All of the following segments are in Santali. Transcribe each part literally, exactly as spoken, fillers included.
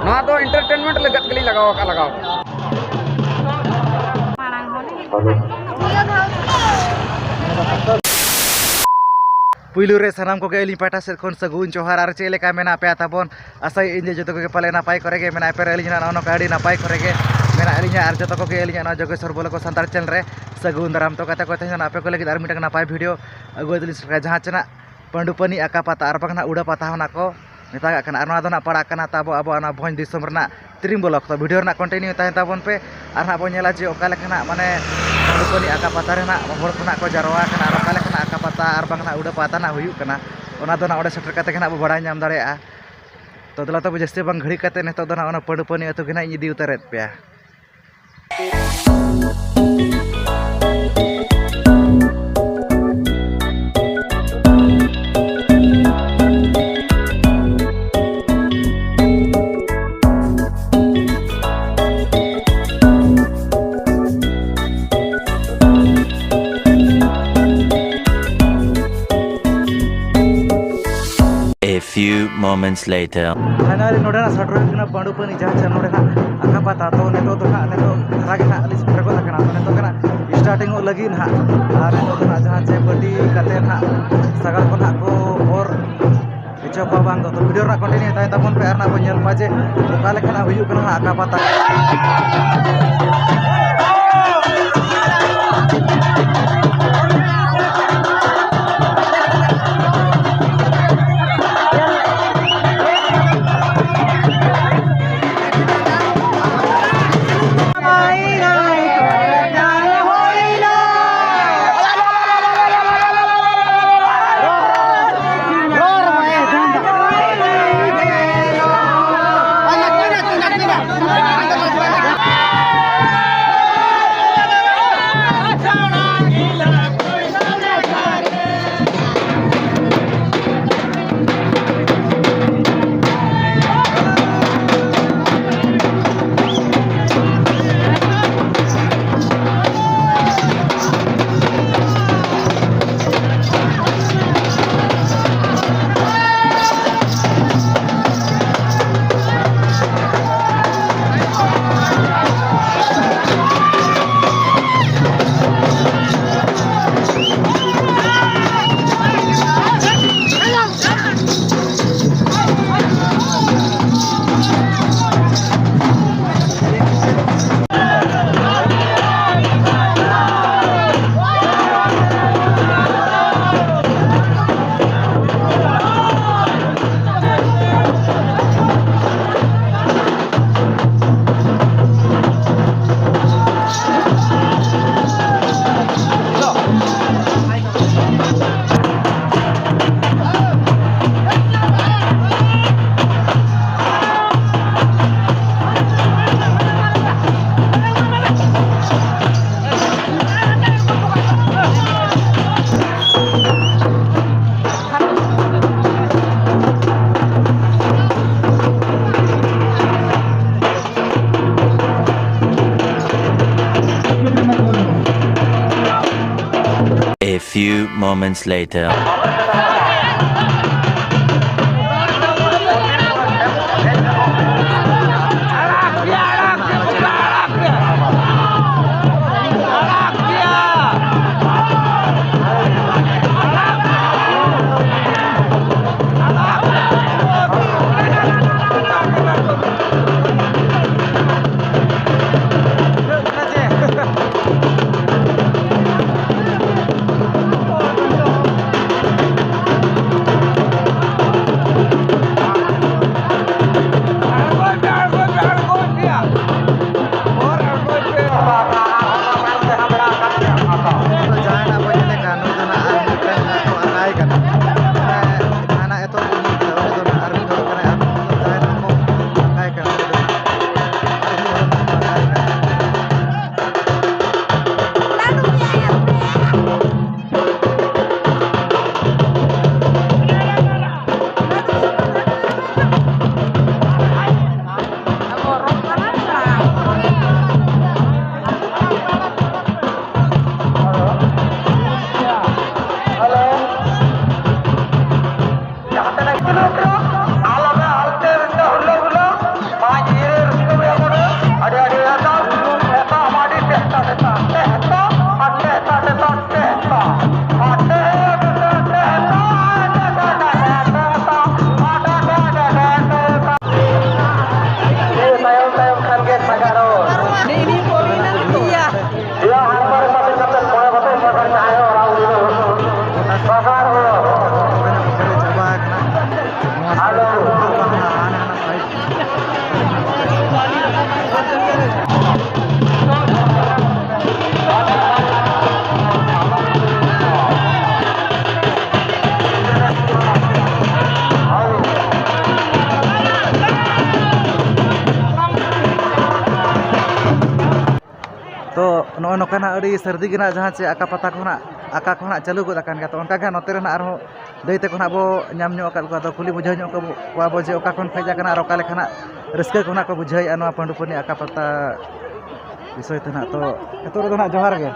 ᱱᱚᱣᱟ ᱫᱚ entertainment ᱞᱟᱹᱜᱤᱫ ᱜᱮᱞᱤᱧ ᱞᱟᱜᱟᱣ ᱟᱠᱟᱫᱼᱟ, ᱞᱟᱜᱟᱣ᱾ ᱯᱩᱭᱞᱩ ᱨᱮ ᱥᱟᱱᱟᱢ ᱠᱚᱜᱮ ᱟᱹᱞᱤᱧ ᱯᱟᱦᱴᱟ ᱥᱮᱫ ᱠᱷᱚᱱ ᱥᱟᱹᱜᱩᱱ ᱡᱚᱦᱟᱨ᱾ ᱟᱨ ᱪᱮᱫ ᱞᱮᱠᱟ ᱢᱮᱱᱟᱜ ᱯᱮᱭᱟ ᱛᱟᱵᱚᱱ? ᱟᱥᱟᱭᱟᱹᱧ ᱡᱮ ᱡᱚᱛᱚ ᱠᱚᱜᱮ ᱯᱟᱞᱮ ᱱᱟᱯᱟᱭ ᱠᱚᱨᱮ ᱜᱮ ᱢᱮᱱᱟᱜ ᱯᱮ᱾ ᱟᱹᱞᱤᱧ ᱦᱚᱸ ᱱᱚᱜᱼᱚ ᱱᱚᱝᱠᱟ ᱟᱹᱰᱤ ᱱᱟᱯᱟᱭ ᱠᱚᱨᱮ ᱜᱮ ᱢᱮᱱᱟᱜ ᱞᱤᱧᱟ᱾ ᱟᱨ ᱡᱚᱛᱚ ᱠᱚᱜᱮ ᱟᱹᱞᱤᱧᱟᱜ ᱱᱚᱣᱟ ᱡᱳᱜᱮᱥᱣᱚᱨ ᱵᱚᱞᱚ ᱠᱚ ᱥᱟᱱᱛᱟᱲ channel ᱨᱮ ᱥᱟᱹᱜᱩᱱ ᱫᱟᱨᱟᱢ᱾ ᱛᱚ ᱜᱟᱛᱮ ᱠᱚ, ᱛᱮᱦᱮᱧ ᱫᱚ ᱟᱯᱮ ᱠᱚ ᱞᱟᱹᱜᱤᱫ ᱟᱨ ᱢᱤᱫᱴᱟᱝ ᱱᱟᱯᱟᱭ video ᱟᱹᱜᱩ ᱟᱹᱫᱤᱧ ᱥᱮᱴᱮᱨᱟ, ᱡᱟᱦᱟᱸ ᱪᱮ ᱱᱟᱜ ᱯᱟᱺᱰᱩᱯᱟᱹᱱᱤ ᱟᱠᱟ ᱯᱟᱛᱟ ᱟᱨ ᱵᱟᱝ ᱱᱟᱜ ᱩᱰᱟᱹ ᱯᱟᱛᱟ ᱦᱚᱸ ᱱᱟᱜ ᱠᱚ ᱢᱮᱛᱟᱜᱟᱜ ᱠᱟᱱᱟ᱾ ᱟᱨ ᱱᱚᱣᱟ ᱫᱚ ᱱᱟᱜ ᱯᱟᱲᱟᱜ ᱠᱟᱱᱟ ᱛᱟᱵᱚ ᱟᱵᱚᱣᱟᱜ ᱱᱚᱣᱟ ᱵᱷᱚᱸᱡᱽ ᱫᱤᱥᱚᱢ ᱨᱮᱱᱟᱜ ᱛᱤᱨᱤᱝ ᱵᱚᱞᱚᱠ᱾ ᱛᱚ video ᱨᱮᱱᱟᱜ continue ᱛᱟᱦᱮᱱ ᱛᱟᱵᱚᱱ ᱯᱮ᱾ ᱟᱨ ᱱᱟᱜ ᱵᱚᱱ ᱧᱮᱞᱟ ᱡᱮ ᱚᱠᱟ ᱞᱮᱠᱟ ᱱᱟᱜ ᱢᱟᱱᱮ ᱯᱟᱺᱰᱩᱯᱟᱹᱱᱤ ᱟᱠᱟ ᱯᱟᱛᱟ ᱨᱮ ᱱᱟᱜ ᱦᱚᱲ ᱠᱚ ᱱᱟᱜ ᱠᱚ ᱡᱟᱨᱣᱟ ᱠᱟᱱᱟ ᱟᱨ ᱚᱠᱟ ᱞᱮᱠᱟ ᱱᱟᱜ ᱟᱠᱟ ᱯᱟᱛᱟ ᱟᱨ ᱵᱟᱝ ᱱᱟᱜ ᱩᱰᱟᱹ ᱯᱟᱛᱟ ᱱᱟᱜ ᱦᱩᱭᱩᱜ ᱠᱟᱱᱟ, ᱚᱱᱟ ᱫᱚ ᱱᱟᱜ ᱚᱸᱰᱮ ᱥᱮᱴᱮᱨ ᱠᱟᱛᱮ ᱜᱮ ᱱᱟᱜ ᱵᱚ ᱵᱟᱲᱟᱭ ᱧᱟᱢ ᱫᱟᱲᱮᱭᱟᱜᱼᱟ᱾ ᱛᱚ ᱫᱮᱞᱟ ᱛᱚᱵᱮ ᱡᱟᱹᱥᱛᱤ ᱵᱟᱝ ᱜᱷᱟᱹᱲᱤ ᱠᱟᱛᱮ ᱱᱤᱛᱚᱜ ᱫᱚ ᱱᱟᱜ ᱚᱱᱟ ᱯᱟᱺᱰᱩᱯᱟᱹᱱᱤ ᱟᱹᱛᱩ ᱜᱮ ᱱᱟᱜ ᱤᱧ ᱤᱫᱤ ᱩᱛᱟᱹᱨᱮᱫ ᱯᱮᱭᱟ᱾ A few moments later. Finally, ᱱᱚᱰᱮᱱᱟᱜ ᱥᱮᱴᱮᱨ ᱦᱩᱭ ᱠᱟᱱᱟ ᱯᱟᱺᱰᱩᱯᱟᱹᱱᱤ, ᱡᱟᱦᱟᱸ ᱪᱮ ᱱᱚᱰᱮᱱᱟᱜ ᱟᱠᱟ ᱯᱟᱛᱟ᱾ ᱛᱚ, ᱱᱤᱛᱚᱜ ᱫᱚ ᱱᱟᱜ, ᱱᱤᱛᱚᱜ ᱫᱷᱟᱨᱟ ᱜᱮ ᱱᱟᱜ ᱞᱤᱧ ᱥᱮᱴᱮᱨ ᱜᱚᱫ ᱟᱠᱟᱱᱟ᱾ ᱛᱚ, ᱱᱤᱛᱚᱜ ᱜᱮ ᱱᱟᱜ starting ᱚᱜ ᱞᱟᱹᱜᱤᱫ ᱱᱟᱜ᱾ ᱟᱨ ᱱᱤᱛᱚᱜ ᱫᱚ ᱱᱟᱜ ᱡᱟᱦᱟᱸ ᱪᱮ ᱯᱟᱹᱴᱤ ᱠᱟᱛᱮ ᱱᱟᱜ ᱥᱟᱜᱟᱲ ᱠᱚ ᱱᱟᱜ ᱠᱚ ᱚᱨ ᱦᱚᱪᱚ ᱠᱚᱣᱟ ᱵᱟᱝ ᱫᱚ᱾ ᱛᱚ, video ᱨᱮᱱᱟᱜ continue ᱛᱟᱦᱮᱸ ᱛᱟᱵᱚᱱ ᱯᱮ ᱟᱨ ᱱᱟᱜ ᱵᱚᱱ ᱧᱮᱞ ᱢᱟ ᱡᱮ ᱚᱠᱟ ᱞᱮᱠᱟᱱᱟᱜ ᱦᱩᱭᱩᱜ ᱠᱟᱱᱟ ᱦᱟᱸᱜ ᱟᱠᱟ ᱯᱟᱛᱟ᱾ Few moments later. ᱡᱟᱦᱟᱸᱭ ᱱᱟᱜ ᱵᱟᱹᱧ ᱧᱮᱞᱮ ᱠᱟᱱ, ᱱᱩᱭ ᱫᱚ ᱱᱟᱜ ᱟᱨ ᱢᱤᱫᱴᱟᱝ ᱱᱟᱜ ᱠᱚ ᱟᱸᱜᱟᱭ ᱠᱟᱱᱟ᱾ ᱢᱟᱱᱮ, ᱡᱟᱦᱟᱸᱭ ᱱᱟᱜ ᱮᱛᱚᱦᱚᱵ ᱵᱟᱹᱧ ᱧᱮᱞ ᱠᱟᱫᱟ, ᱩᱱᱤ ᱫᱚ ᱱᱟᱜ ᱟᱨ ᱢᱤᱫ ᱦᱚᱲ ᱠᱟᱱᱟᱭ, ᱟᱨ ᱡᱟᱦᱟᱸᱭ ᱱᱟᱜ ᱠᱚ ᱟᱸᱜᱟᱭ ᱠᱟᱱᱟ, ᱩᱱᱤ ᱫᱚ ᱱᱟᱜ ᱟᱨ ᱢᱤᱫ ᱦᱚᱲ ᱠᱟᱱᱟᱭ᱾ ᱡᱟᱦᱟᱸ ᱛᱤᱱᱟᱹᱜ ᱠᱤᱞᱳᱢᱤᱴᱟᱨ ᱟᱞᱟᱫᱟ ᱟᱞᱛᱮ ᱨᱤᱠᱟᱹ ᱦᱩᱞᱟᱹ ᱦᱩᱞᱟᱹ ᱢᱟᱹᱡᱷᱤ ᱨᱮ ᱨᱤᱠᱟᱹ ᱦᱩᱭᱟ ᱵᱚᱱ᱾ ᱟᱹᱰᱤ ᱟᱹᱰᱤ ᱮᱛᱚᱢ ᱮᱛᱚᱢ ᱟᱹᱰᱤ ᱴᱮᱦᱴᱟ ᱴᱮᱦᱴᱟ ᱴᱮᱦᱴᱟ ᱟᱨ ᱴᱮᱦᱴᱟ ᱴᱮᱦᱴᱟ ᱴᱮᱦᱴᱟ ᱟᱨ ᱴᱮᱦᱴᱟ ᱴᱮᱦᱴᱟ ᱴᱮᱦᱴᱟ ᱟᱨ ᱴᱮᱦᱴᱟ ᱴᱮᱦᱴᱟ ᱴᱮᱦᱴᱟ ᱟᱨ ᱴᱮᱦᱴᱟ ᱴᱮᱦᱴᱟ ᱴᱮᱦᱴᱟ᱾ ᱤᱱᱟᱹ ᱛᱟᱭᱚᱢ ᱛᱟᱭᱚᱢ ᱠᱷᱟᱱ ᱜᱮ ᱥᱟᱜᱟᱲᱚᱢ᱾ ᱱᱤᱭᱟᱹ ᱦᱚᱲᱢᱚ ᱨᱮ ᱯᱟᱴᱤ ᱠᱟᱛᱮ ᱢᱚᱬᱮ ᱜᱚᱴᱮᱡ ᱡᱟᱭᱜᱟ ᱡᱟᱦᱟᱸᱭ ᱦᱚᱸ ᱚᱱᱟ ᱩᱱᱤ ᱫᱚ ᱥᱟᱜᱟᱲ ᱦᱚᱲ᱾ ᱪᱟᱵᱟ ᱟᱠᱟᱱᱟ᱾ ᱱᱚᱣᱟ ᱟᱞᱚ᱾ ᱥᱟᱭᱤᱰ ᱵᱟᱝ ᱦᱟᱱᱟ, ᱦᱟᱱᱟ ᱥᱟᱭᱤᱰ᱾ ᱛᱚ ᱱᱚᱜᱼᱚᱭ ᱱᱚᱝᱠᱟ ᱱᱟᱜ ᱟᱹᱰᱤ ᱥᱟᱹᱨᱫᱤ ᱜᱮ ᱱᱟᱜ ᱡᱟᱦᱟᱸ ᱪᱮ ᱟᱠᱟ ᱯᱟᱛᱟ ᱠᱚ ᱱᱟᱜ, ᱟᱠᱟ ᱠᱚ ᱱᱟᱜ ᱪᱟᱹᱞᱩ ᱜᱚᱫ ᱟᱠᱟᱱ ᱜᱮᱭᱟ᱾ ᱛᱚ ᱚᱱᱠᱟ ᱜᱮ ᱦᱟᱸᱜ ᱱᱚᱛᱮ ᱨᱮ ᱱᱟᱜ ᱟᱨᱦᱚᱸ ᱫᱟᱹᱭ ᱛᱟᱠᱚ ᱱᱟᱜ ᱵᱚ ᱧᱟᱢ ᱧᱚᱜ ᱟᱠᱟᱫ ᱠᱚᱣᱟ᱾ ᱟᱫᱚ ᱠᱩᱞᱤ ᱵᱩᱡᱷᱟᱹᱣ ᱧᱚᱜ ᱠᱚᱣᱟ ᱵᱚ ᱡᱮ ᱚᱠᱟ ᱠᱷᱚᱱ ᱠᱚ ᱦᱮᱡ ᱟᱠᱟᱱᱟ ᱟᱨ ᱚᱠᱟ ᱞᱮᱠᱟ ᱱᱟᱜ ᱨᱟᱹᱥᱠᱟᱹ ᱠᱚ ᱱᱟᱜ ᱠᱚ ᱵᱩᱡᱷᱟᱹᱣᱮᱫᱼᱟ ᱱᱚᱣᱟ ᱯᱟᱹᱰᱩ ᱯᱟᱹᱱᱤ ᱟᱠᱟ ᱯᱟᱛᱟ ᱵᱤᱥᱚᱭ ᱛᱮ ᱱᱟᱜ᱾ ᱛᱚ ᱱᱤᱛᱚᱜ ᱨᱮᱫᱚ ᱱᱟᱜ ᱡᱚᱦᱟᱨ ᱜᱮ᱾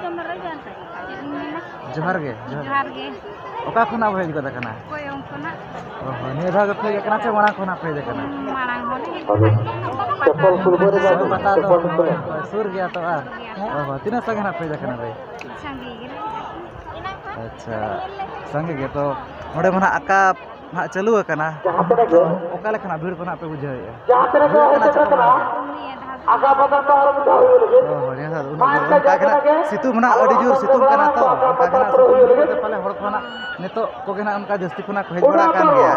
ᱡᱚᱦᱟᱨ ᱜᱮ, ᱡᱚᱦᱟᱨ᱾ ᱡᱚᱦᱟᱨ ᱜᱮ᱾ ᱚᱠᱟ ᱠᱷᱚᱱᱟᱜ ᱯᱮ ᱦᱮᱡ ᱜᱚᱫ ᱟᱠᱟᱱᱟ? ᱠᱚᱭᱚᱝ ᱠᱷᱚᱱᱟᱜ᱾ ᱚ ᱦᱚᱸ, ᱱᱤᱭᱟᱹ ᱫᱷᱟᱣ ᱜᱮᱯᱮ ᱦᱮᱡ ᱟᱠᱟᱱᱟ ᱪᱮ ᱢᱟᱲᱟᱝ ᱠᱷᱚᱱᱟᱜ ᱯᱮ ᱦᱮᱡ ᱟᱠᱟᱱᱟ? ᱢᱟᱲᱟᱝ ᱦᱚᱸᱞᱮ ᱦᱮᱡ ᱟᱠᱟᱱᱟ᱾ ᱦᱳᱭ, ᱯᱟᱛᱟ ᱫᱚ, ᱦᱳᱭ, ᱦᱳᱭ, ᱥᱩᱨ ᱜᱮᱭᱟ ᱛᱚ ᱟᱨ᱾ ᱥᱩᱨ ᱜᱮᱭᱟ᱾ ᱚ ᱦᱚᱸ, ᱛᱤᱱᱟᱹᱜ ᱥᱟᱸᱜᱮ ᱱᱟᱜ ᱯᱮ ᱦᱮᱡ ᱟᱠᱟᱱᱟ ᱵᱮᱭ? ᱥᱟᱸᱜᱮ ᱜᱮ᱾ ᱟᱪᱪᱷᱟ, ᱥᱟᱸᱜᱮ ᱜᱮ᱾ ᱛᱚ ᱱᱚᱰᱮ ᱢᱟ ᱱᱟᱜ ᱟᱠᱟ ᱱᱟᱜ ᱪᱟᱹᱞᱩ ᱟᱠᱟᱱᱟ, ᱚᱠᱟ ᱞᱮᱠᱟᱱᱟᱜ ᱵᱷᱤᱲ ᱠᱚ ᱱᱟᱜ ᱯᱮ ᱵᱩᱡᱷᱟᱹᱣᱮᱫᱼᱟ? ᱦᱩᱭᱩᱜ ᱠᱟᱱᱟ ᱪᱮ ᱵᱟᱝ? ᱱᱤᱭᱟᱹ ᱫᱷᱟᱣ ᱫᱚ᱾ ᱚ ᱦᱚᱸ, ᱱᱤᱭᱟᱹ ᱫᱷᱟᱣ ᱫᱚ ᱚᱱᱠᱟ ᱜᱮ ᱱᱟᱜ ᱥᱤᱛᱩᱝ ᱢᱟ ᱱᱟᱜ ᱟᱹᱰᱤ ᱡᱳᱨ ᱥᱤᱛᱩᱝ ᱠᱟᱱᱟ ᱛᱚ, ᱚᱱᱠᱟ ᱜᱮ ᱱᱟᱜ ᱥᱤᱛᱩᱝ ᱠᱷᱟᱹᱛᱤᱨ ᱛᱮ ᱯᱟᱞᱮ ᱦᱚᱲ ᱠᱚ ᱱᱟᱜ ᱱᱤᱛᱚᱜ ᱠᱚᱜᱮ ᱱᱟᱜ ᱚᱱᱠᱟ ᱡᱟᱹᱥᱛᱤ ᱠᱷᱚᱱᱟᱜ ᱠᱚ ᱦᱮᱡ ᱵᱟᱲᱟ ᱟᱠᱟᱱ ᱜᱮᱭᱟ᱾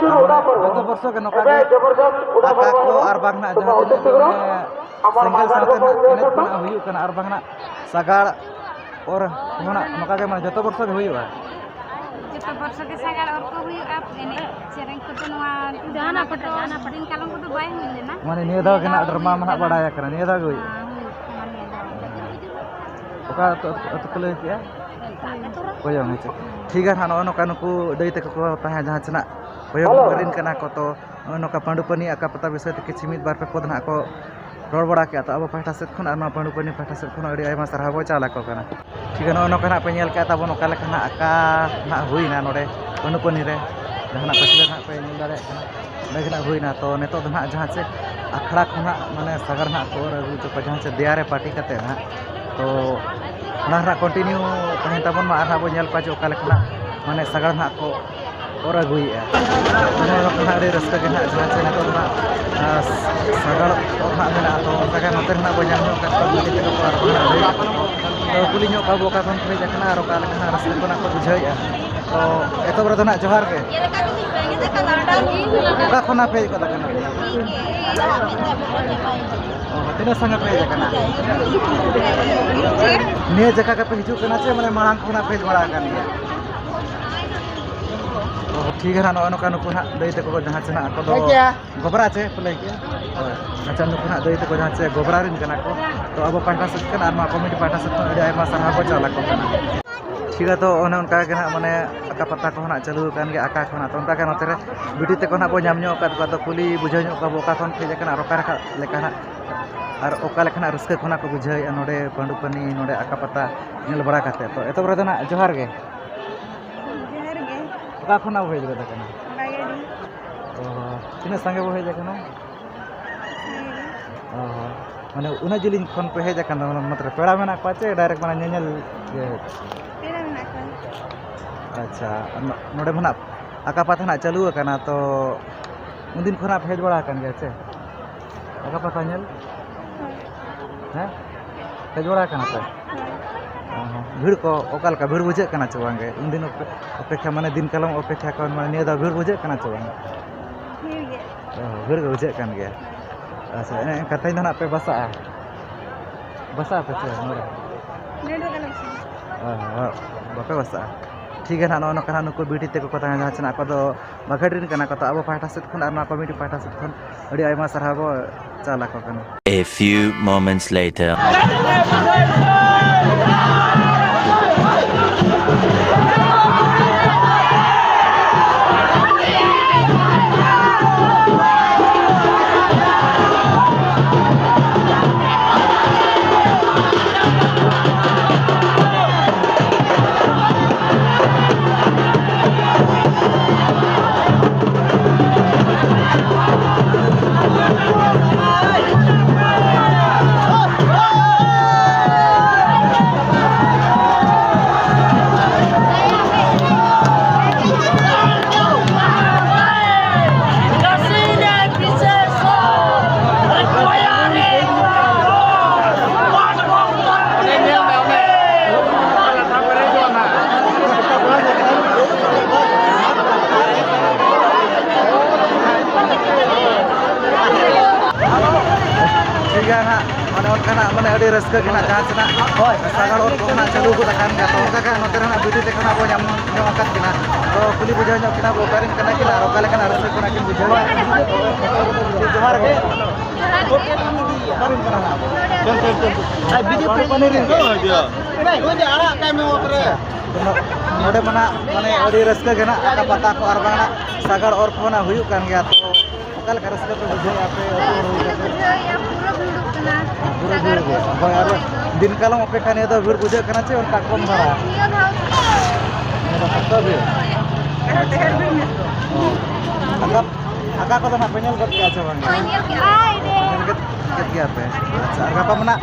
ᱟᱨ ᱢᱟᱱᱮ ᱡᱚᱛᱚ ᱵᱚᱨᱥᱚ ᱜᱮ ᱱᱚᱝᱠᱟ ᱜᱮ ᱯᱟᱛᱟ ᱠᱚ ᱟᱨ ᱵᱟᱝ ᱱᱟᱜ ᱡᱟᱦᱟᱸ ᱛᱤᱱᱟᱹᱜ ᱜᱮ ᱢᱟᱱᱮ ᱥᱮᱸᱜᱮᱞ ᱥᱟᱶᱛᱮ ᱱᱟᱜ ᱮᱱᱮᱡ ᱠᱚ ᱱᱟᱜ ᱦᱩᱭᱩᱜ ᱠᱟᱱᱟ ᱟᱨ ᱵᱟᱝ ᱱᱟᱜ ᱥᱟᱜᱟᱲ ᱚᱨ ᱠᱚ ᱱᱟᱜ ᱱᱚᱝᱠᱟ ᱜᱮ ᱢᱟᱱᱮ ᱡᱚᱛᱚ ᱵᱚᱨᱥᱚ ᱜᱮ ᱦᱩᱭᱩᱜᱼᱟ᱾ ᱡᱚᱛᱚ ᱵᱚᱨᱥᱚ ᱜᱮ ᱥᱟᱜᱟᱲ ᱚᱨ ᱠᱚ ᱦᱩᱭᱩᱜᱼᱟ, ᱮᱱᱮᱡ ᱥᱮᱨᱮᱧ ᱠᱚᱫᱚ ᱱᱚᱣᱟ ᱡᱟᱦᱟᱱᱟᱜ ᱯᱟᱛᱟ, ᱡᱟᱦᱟᱱᱟᱜ ᱯᱟᱛᱟ᱾ ᱫᱤᱱ ᱠᱟᱞᱚᱢ ᱠᱚᱫᱚ ᱵᱟᱭ ᱦᱩᱭ ᱞᱮᱱᱟ᱾ ᱢᱟᱱᱮ ᱱᱤᱭᱟᱹ ᱫᱷᱟᱣ ᱜᱮ ᱱᱟᱜ ᱰᱨᱟᱢᱟ ᱢᱟ ᱱᱟᱜ ᱵᱟᱲᱟᱭ ᱟᱠᱟᱱᱟ, ᱱᱤᱭᱟᱹ ᱫᱷᱟᱣ ᱜᱮ ᱦᱩᱭᱩᱜᱼᱟ᱾ ᱦᱮᱸ, ᱦᱩᱭᱩᱜ ᱠᱟᱱᱟ ᱱᱤᱭᱟᱹ ᱫᱷᱟᱣ᱾ ᱚᱠᱟ ᱟᱹᱛᱩ, ᱟᱹᱛᱩ ᱯᱮ ᱞᱟᱹᱭ ᱠᱮᱜᱼᱟ? ᱠᱚᱭᱚᱝ, ᱦᱮᱸ ᱪᱮ? ᱴᱷᱤᱠ ᱜᱮᱭᱟ ᱱᱟᱜ, ᱱᱚᱜᱼᱚ ᱱᱚᱝᱠᱟ ᱱᱩᱠᱩ ᱫᱟᱹᱭ ᱛᱟᱠᱚ ᱠᱚ ᱛᱟᱦᱮᱸ ᱡᱟᱦᱟᱸ ᱪᱮ ᱱᱟᱜ ᱠᱚᱭᱚᱝ ᱨᱮᱱ ᱠᱟᱱᱟ ᱠᱚ, ᱛᱚ ᱱᱚᱜᱼᱚ ᱱᱚᱝᱠᱟ ᱯᱟᱺᱰᱩ ᱯᱟᱹᱱᱤ ᱟᱠᱟ ᱯᱟᱛᱟ ᱵᱤᱥᱚᱭ ᱛᱮ ᱠᱤᱪᱷᱩ ᱢᱤᱫ ᱵᱟᱨ ᱯᱮ ᱯᱚᱫ ᱱᱟᱜ ᱠᱚ ᱨᱚᱲ ᱵᱟᱲᱟ ᱠᱮᱜᱼᱟ᱾ ᱛᱚ ᱟᱵᱚ ᱯᱟᱦᱴᱟ ᱥᱮᱫ ᱠᱷᱚᱱ ᱟᱨ ᱱᱚᱣᱟ ᱯᱟᱺᱰᱩ ᱯᱟᱹᱱᱤ ᱯᱟᱦᱴᱟ ᱥᱮᱫ ᱠᱷᱚᱱ ᱟᱹᱰᱤ ᱟᱭᱢᱟ ᱥᱟᱨᱦᱟᱣ ᱵᱚ ᱪᱟᱞ ᱟᱠᱚ ᱠᱟᱱᱟ᱾ ᱴᱷᱤᱠ ᱜᱮᱭᱟ, ᱱᱚᱜᱼᱚ ᱱᱚᱝᱠᱟ ᱱᱟᱜ ᱯᱮ ᱧᱮᱞ ᱠᱮᱜᱼᱟ ᱛᱟᱵᱚᱱ ᱚᱠᱟ ᱞᱮᱠᱟ ᱱᱟᱜ ᱟᱠᱟ ᱱᱟᱜ ᱦᱩᱭᱱᱟ ᱱᱚᱰᱮ ᱯᱟᱺᱰᱩ ᱯᱟᱹᱱᱤ ᱨᱮ, ᱡᱟᱦᱟᱸ ᱱᱟᱜ ᱯᱟᱹᱪᱷᱞᱟᱹ ᱱᱟᱜ ᱯᱮ ᱧᱮᱞ ᱫᱟᱲᱮᱭᱟᱜ ᱠᱟᱱᱟ᱾ ᱚᱸᱰᱮ ᱜᱮ ᱱᱟᱜ ᱦᱩᱭᱱᱟ᱾ ᱛᱚ ᱱᱤᱛᱚᱜ ᱫᱚ ᱱᱟᱜ ᱡᱟᱦᱟᱸ ᱪᱮ ᱟᱠᱷᱲᱟ ᱠᱷᱚᱱᱟᱜ ᱢᱟᱱᱮ ᱥᱟᱜᱟᱲ ᱱᱟᱜ ᱠᱚ ᱚᱨ ᱟᱹᱜᱩ ᱦᱚᱪᱚ ᱠᱚᱣᱟ, ᱡᱟᱦᱟᱸ ᱪᱮ ᱫᱮᱭᱟ ᱨᱮ ᱯᱟᱹᱴᱤ ᱠᱟᱛᱮ ᱱᱟᱜ᱾ ᱛᱚ ᱚᱱᱟ ᱨᱮᱱᱟᱜ ᱠᱚᱱᱴᱤᱱᱤᱭᱩ ᱛᱟᱦᱮᱱ ᱛᱟᱵᱚᱱ ᱢᱟ, ᱟᱨ ᱱᱟᱜ ᱵᱚᱱ ᱧᱮᱞ ᱠᱚᱣᱟ ᱡᱮ ᱚᱠᱟ ᱞᱮᱠᱟᱱᱟᱜ ᱢᱟᱱᱮ ᱥᱟᱜᱟᱲ ᱱᱟᱜ ᱠᱚ ᱚᱨ ᱟᱹᱜᱩᱭᱮᱫᱼᱟ᱾ ᱱᱚᱣᱟ ᱫᱚ ᱱᱟᱜ ᱟᱹᱰᱤ ᱨᱟᱹᱥᱠᱟᱹ ᱜᱮ ᱱᱟᱜ ᱡᱟᱦᱟᱸ ᱪᱮ ᱱᱤᱛᱚᱜ ᱫᱚ ᱱᱟᱜ, ᱟᱸ, ᱥᱟᱜᱟᱲ ᱚᱨ ᱱᱟᱜ ᱢᱮᱱᱟᱜᱼᱟ᱾ ᱛᱚ ᱚᱱᱠᱟ ᱜᱮ ᱱᱚᱛᱮ ᱨᱮ ᱱᱟᱜ ᱵᱚᱱ ᱧᱮᱞ ᱧᱚᱜ ᱠᱟᱫ ᱠᱚᱣᱟ, ᱜᱟᱹᱰᱤ ᱛᱮᱜᱮ ᱠᱚ ᱟᱨ ᱵᱟᱝ ᱞᱟᱹᱭ ᱠᱟᱫᱟ ᱠᱚ᱾ ᱛᱚ ᱠᱩᱞᱤ ᱧᱚᱜ ᱠᱚᱣᱟ ᱵᱚ ᱚᱠᱟ ᱠᱷᱚᱱ ᱯᱮ ᱦᱮᱡ ᱟᱠᱟᱱᱟ ᱟᱨ ᱚᱠᱟ ᱞᱮᱠᱟ ᱱᱟᱜ ᱨᱟᱹᱥᱠᱟᱹ ᱠᱚ ᱱᱟᱜ ᱠᱚ ᱵᱩᱡᱷᱟᱹᱣᱮᱫᱼᱟ᱾ ᱛᱚ ᱮᱛᱚᱦᱚᱵ ᱨᱮᱫᱚ ᱱᱟᱜ ᱡᱚᱦᱟᱨ ᱜᱮ᱾ ᱚᱠᱟ ᱠᱷᱚᱱᱟᱜ ᱯᱮ ᱦᱮᱡ ᱜᱚᱫ ᱟᱠᱟᱱᱟ? ᱚ, ᱛᱤᱱᱟᱹᱜ ᱥᱟᱸᱜᱮ ᱯᱮ ᱦᱮᱡ ᱟᱠᱟᱱᱟ? ᱱᱤᱭᱟᱹ ᱡᱟᱭᱜᱟ ᱜᱮᱯᱮ ᱦᱤᱡᱩᱜ ᱠᱟᱱᱟ ᱪᱮ ᱢᱟᱱᱮ ᱢᱟᱲᱟᱝ ᱠᱷᱚᱱᱟᱜ ᱯᱮ ᱦᱮᱡ ᱵᱟᱲᱟ ᱟᱠᱟᱱ ᱜᱮᱭᱟ? ᱚ, ᱴᱷᱤᱠ ᱜᱮᱭᱟ ᱱᱟᱜ, ᱱᱚᱜᱼᱚᱭ ᱱᱚᱝᱠᱟ ᱱᱩᱠᱩ ᱱᱟᱜ ᱫᱟᱹᱭ ᱛᱟᱠᱚ ᱠᱚ ᱡᱟᱦᱟᱸ ᱥᱮᱱᱟᱜ ᱟᱠᱚ ᱫᱚ ᱴᱷᱤᱠ ᱜᱮᱭᱟ᱾ ᱜᱚᱵᱨᱟ ᱪᱮ ᱯᱮ ᱞᱟᱹᱭ ᱠᱮᱜᱼᱟ? ᱦᱳᱭ᱾ ᱟᱪᱪᱷᱟ, ᱱᱩᱠᱩ ᱱᱟᱜ ᱫᱟᱹᱭ ᱛᱟᱠᱚ ᱡᱟᱦᱟᱸ ᱪᱮ ᱜᱚᱵᱨᱟ ᱨᱮᱱ ᱠᱟᱱᱟ ᱠᱚ, ᱛᱚ ᱟᱵᱚ ᱯᱟᱦᱴᱟ ᱥᱮᱫ ᱠᱷᱚᱱ ᱟᱨ ᱱᱚᱣᱟ ᱠᱚᱢᱤᱴᱤ ᱯᱟᱦᱴᱟ ᱥᱮᱫ ᱠᱷᱚᱱ ᱟᱹᱰᱤ ᱟᱭᱢᱟ ᱥᱟᱨᱦᱟᱣ ᱠᱚ ᱪᱟᱞ ᱟᱠᱚ ᱠᱟᱱᱟ᱾ ᱴᱷᱤᱠ ᱜᱮᱭᱟ, ᱛᱚ ᱚᱱᱮ ᱚᱱᱠᱟ ᱜᱮ ᱱᱟᱦᱟᱜ ᱢᱟᱱᱮ ᱟᱠᱟ ᱯᱟᱛᱟ ᱠᱚᱦᱚᱸ ᱱᱟᱦᱟᱜ ᱪᱟᱹᱞᱩ ᱟᱠᱟᱱ ᱜᱮᱭᱟ, ᱟᱠᱟ ᱠᱷᱚᱱᱟᱜ, ᱛᱚ ᱚᱱᱠᱟ ᱜᱮ ᱱᱚᱛᱮ ᱨᱮ ᱵᱤᱴᱤ ᱛᱟᱠᱚ ᱱᱟᱦᱟᱜ ᱵᱚ ᱧᱟᱢ ᱧᱚᱜ ᱟᱠᱟᱫ ᱠᱚᱣᱟ, ᱛᱚ ᱠᱩᱞᱤ ᱵᱩᱡᱷᱟᱹᱣ ᱧᱚᱜ ᱠᱚᱣᱟ ᱵᱚ ᱚᱠᱟ ᱠᱷᱚᱱ ᱦᱮᱡ ᱟᱠᱟᱱᱟ ᱟᱨ ᱚᱠᱟ ᱞᱮᱠᱟ ᱞᱮᱠᱟ ᱱᱟᱦᱟᱜ ᱟᱨ ᱚᱠᱟ ᱞᱮᱠᱟᱱᱟᱜ ᱨᱟᱹᱥᱠᱟᱹ ᱠᱷᱚᱱᱟᱜ ᱠᱚ ᱵᱩᱡᱷᱟᱹᱣᱮᱫᱼᱟ ᱱᱚᱰᱮ ᱯᱟᱺᱰᱩ ᱯᱟᱹᱱᱤ, ᱱᱚᱰᱮ ᱟᱠᱟ ᱯᱟᱛᱟ ᱧᱮᱞ ᱵᱟᱲᱟ ᱠᱟᱛᱮ᱾ ᱛᱚ ᱮᱛᱚᱦᱚᱵ ᱨᱮᱫᱚ ᱱᱟᱦᱟᱜ ᱡᱚᱦᱟᱨ ᱜᱮ᱾ ᱡᱚᱦᱟᱨ ᱜᱮ᱾ ᱚᱠᱟ ᱠᱷᱚᱱᱟᱜ ᱵᱚ ᱦᱮᱡ ᱜᱚᱫ ᱟᱠᱟᱱᱟ? ᱵᱟᱜᱟᱰᱤ᱾ ᱚ, ᱛᱤᱱᱟᱹᱜ ᱥᱟᱸᱜᱮ ᱵᱚ ᱦᱮᱡ ᱟᱠᱟᱱᱟ? ᱥᱟᱸᱜᱮ ᱜᱮ᱾ ᱚ, ᱢᱟᱱᱮ ᱩᱱᱟᱹᱜ ᱡᱤᱞᱤᱧ ᱠᱷᱚᱱ ᱯᱮ ᱦᱮᱡ ᱟᱠᱟᱱ ᱫᱚ, ᱢᱟᱱᱮ ᱢᱟᱛᱨᱚ ᱯᱮᱲᱟ ᱢᱮᱱᱟᱜ ᱠᱚᱣᱟ ᱪᱮ direct ᱢᱟᱱᱮ ᱧᱮᱧᱮᱞ ᱜᱮ ᱦᱮᱡ? ᱯᱮᱲᱟ ᱢᱮᱱᱟᱜ ᱠᱚᱣᱟ᱾ ᱟᱪᱪᱷᱟ, ᱱᱚ-, ᱱᱚᱰᱮ ᱢᱟ ᱱᱟᱜ ᱟᱠᱟ ᱯᱟᱛᱟ ᱱᱟᱜ ᱪᱟᱹᱞᱩ ᱟᱠᱟᱱᱟ, ᱛᱚ ᱩᱱᱫᱤᱱ ᱠᱷᱚᱱᱟᱜ ᱯᱮ ᱦᱮᱡ ᱵᱟᱲᱟ ᱟᱠᱟᱱ ᱜᱮᱭᱟ ᱪᱮ ᱟᱠᱟ ᱯᱟᱛᱟ ᱧᱮᱞ? ᱦᱳᱭ᱾ ᱦᱮᱸ? ᱦᱮᱡ ᱵᱟᱲᱟ ᱟᱠᱟᱱᱟ ᱯᱮ? ᱦᱳᱭ᱾ ᱚ ᱦᱚᱸ᱾ ᱵᱷᱤᱲ ᱠᱚ ᱚᱠᱟ ᱞᱮᱠᱟ? ᱵᱷᱤᱲ ᱵᱩᱡᱷᱟᱹᱜ ᱠᱟᱱᱟ ᱪᱮ ᱵᱟᱝ ᱜᱮ? ᱩᱱᱫᱤᱱ ᱚᱯᱮ-, ᱚᱯᱮᱠᱷᱟ, ᱢᱟᱱᱮ ᱫᱤᱱ ᱠᱟᱞᱚᱢ ᱚᱯᱮᱠᱷᱟ ᱠᱷᱚᱱ, ᱢᱟᱱᱮ ᱱᱤᱭᱟᱹ ᱫᱷᱟᱣ ᱵᱷᱤᱲ ᱵᱩᱡᱷᱟᱹᱜ ᱠᱟᱱᱟ ᱪᱮ ᱵᱟᱝ? ᱵᱷᱤᱲ ᱜᱮ᱾ ᱚ, ᱵᱷᱤᱲ ᱜᱮ ᱵᱩᱡᱷᱟᱹᱜ ᱠᱟᱱ ᱜᱮᱭᱟ᱾ ᱦᱳᱭ᱾ ᱟᱪᱪᱷᱟ, ᱮᱱᱮ ᱮᱱᱠᱷᱟᱱ ᱛᱮᱦᱮᱧ ᱫᱚ ᱱᱟᱜ ᱯᱮ ᱵᱟᱥᱟᱜᱼᱟ? ᱵᱟᱥᱟᱜ ᱟᱯᱮ ᱪᱮ ᱱᱚᱰᱮ? ᱱᱚᱰᱮ ᱫᱚ ᱵᱟᱞᱮ ᱵᱟᱥᱟᱜᱼᱟ᱾ ᱚ, ᱚ, ᱵᱟᱯᱮ ᱵᱟᱥᱟᱜᱼᱟ? ᱴᱷᱤᱠ ᱜᱮᱭᱟ ᱱᱟᱜ, ᱱᱚᱜᱼᱚ ᱱᱚᱝᱠᱟ ᱱᱟᱜ ᱱᱩᱠᱩ ᱵᱤᱴᱤ ᱛᱟᱠᱚ ᱠᱚ ᱛᱟᱦᱮᱸ ᱠᱟᱱᱟ, ᱡᱟᱦᱟᱸ ᱪᱮ ᱱᱟᱜ ᱟᱠᱚ ᱫᱚ ᱵᱟᱜᱟᱰᱤ ᱨᱮᱱ ᱠᱟᱱᱟ ᱠᱚ, ᱛᱚ ᱟᱵᱚ ᱯᱟᱦᱴᱟ ᱥᱮᱫ ᱠᱷᱚᱱ ᱟᱨ ᱱᱚᱣᱟ committee ᱯᱟᱦᱴᱟ ᱥᱮᱫ ᱠᱷᱚᱱ ᱟᱹᱰᱤ ᱟᱭᱢᱟ ᱥᱟᱨᱦᱟᱣ ᱵᱚ ᱪᱟᱞ ᱟᱠᱚ ᱠᱟᱱᱟ᱾ A few moments later. ᱴᱷᱤᱠ ᱜᱮᱭᱟ ᱱᱟᱦᱟᱜ, ᱢᱟᱱᱮ ᱚᱱᱠᱟᱱᱟᱜ ᱢᱟᱱᱮ ᱟᱹᱰᱤ ᱨᱟᱹᱥᱠᱟᱹ ᱜᱮ ᱱᱟᱦᱟᱜ, ᱡᱟᱦᱟᱸ ᱥᱮᱱᱟᱜ ᱥᱟᱜᱟᱲ ᱚᱨ ᱠᱚ ᱱᱟᱦᱟᱜ ᱪᱟᱹᱞᱩ ᱜᱚᱫ ᱟᱠᱟᱱ ᱜᱮᱭᱟ᱾ ᱛᱚ ᱚᱱᱠᱟ ᱜᱮ ᱱᱚᱛᱮ ᱨᱮ ᱱᱟᱦᱟᱜ ᱵᱤᱴᱤ ᱛᱟᱠᱚ ᱱᱟᱦᱟᱜ ᱵᱚ ᱧᱟᱢ ᱧᱚᱜ ᱟᱠᱟᱫ ᱠᱤᱱᱟ᱾ ᱛᱚ ᱠᱩᱞᱤ ᱵᱩᱡᱷᱟᱹᱣ ᱧᱚᱜ ᱠᱤᱱᱟ ᱵᱚ ᱚᱠᱟ ᱨᱮᱱ ᱠᱟᱱᱟ ᱠᱤᱱ ᱟᱨ ᱚᱠᱟ ᱞᱮᱠᱟᱱᱟᱜ ᱨᱟᱹᱥᱠᱟᱹ ᱠᱚ ᱱᱟᱦᱟᱜ ᱠᱤᱱ ᱵᱩᱡᱷᱟᱹᱣᱟ᱾ ᱡᱚᱦᱟᱨ ᱜᱮ᱾ ᱚᱠᱟ ᱨᱮᱱ ᱠᱟᱱᱟ ᱱᱟᱦᱟᱜ ᱵᱚ? ᱟᱨ ᱵᱤᱡᱮᱯᱤ ᱯᱟᱹᱱᱤ ᱨᱮᱱ ᱠᱚ ᱦᱤᱡᱩᱜᱼᱟ᱾ ᱱᱚᱰᱮ ᱢᱟ ᱱᱟᱜ ᱢᱟᱱᱮ ᱟᱹᱰᱤ ᱨᱟᱹᱥᱠᱟᱹ ᱜᱮ ᱱᱟᱜ ᱟᱠᱟ ᱯᱟᱛᱟ ᱠᱚ ᱟᱨ ᱵᱟᱝ ᱱᱟᱜ ᱥᱟᱜᱟᱲ ᱚᱨ ᱠᱚ ᱱᱟᱜ ᱦᱩᱭᱩᱜ ᱠᱟᱱ ᱜᱮᱭᱟ, ᱛᱚ ᱚᱠᱟ ᱞᱮᱠᱟ ᱨᱟᱹᱥᱠᱟᱹ ᱯᱮ ᱵᱩᱡᱷᱟᱹᱣᱮᱫᱼᱟ ᱯᱮ ᱟᱹᱛᱩ ᱦᱚᱲ ᱦᱩᱭ ᱠᱟᱛᱮ? ᱵᱩᱡᱷᱟᱹᱣᱮᱫᱼᱟ, ᱯᱩᱨᱟᱹ ᱵᱷᱤᱲᱚᱜ ᱠᱟᱱᱟ᱾ ᱯᱩᱨᱟᱹ ᱥᱟᱜᱟᱲ ᱵᱷᱤᱲ ᱜᱮ᱾ ᱠᱚ ᱦᱳᱭ, ᱟᱨ ᱫᱤᱱ ᱠᱟᱞᱚᱢ ᱚᱯᱮᱠᱷᱟ ᱱᱤᱭᱟᱹ ᱫᱚ ᱵᱷᱤᱲ ᱵᱩᱡᱷᱟᱹᱜ ᱠᱟᱱᱟ ᱪᱮ ᱚᱱᱠᱟ ᱠᱚᱢ ᱫᱷᱟᱨᱟ? ᱱᱤᱭᱟᱹ ᱫᱷᱟᱣ ᱱᱤᱭᱟᱹ ᱫᱚ ᱥᱚᱠᱛᱚ ᱵᱷᱤᱲ? ᱟᱨ ᱰᱷᱮᱨ ᱵᱷᱤᱲ ᱧᱚᱜ ᱫᱚ᱾ ᱚ᱾ ᱟᱠᱟ, ᱟᱠᱟ ᱠᱚᱫᱚ ᱱᱟᱜ ᱯᱮ ᱧᱮᱞ ᱜᱚᱫ ᱠᱮᱜᱼᱟ ᱪᱮ ᱵᱟᱝ? ᱦᱳᱭ, ᱧᱮᱞ ᱠᱮᱜᱼᱟ᱾ ᱧᱮᱞ ᱜᱚᱫ ᱠᱮᱫ ᱜᱮᱭᱟ ᱯᱮ᱾ ᱟᱪᱪᱷᱟ, ᱟᱨ ᱜᱟᱯᱟ ᱢᱟ ᱱᱟᱜ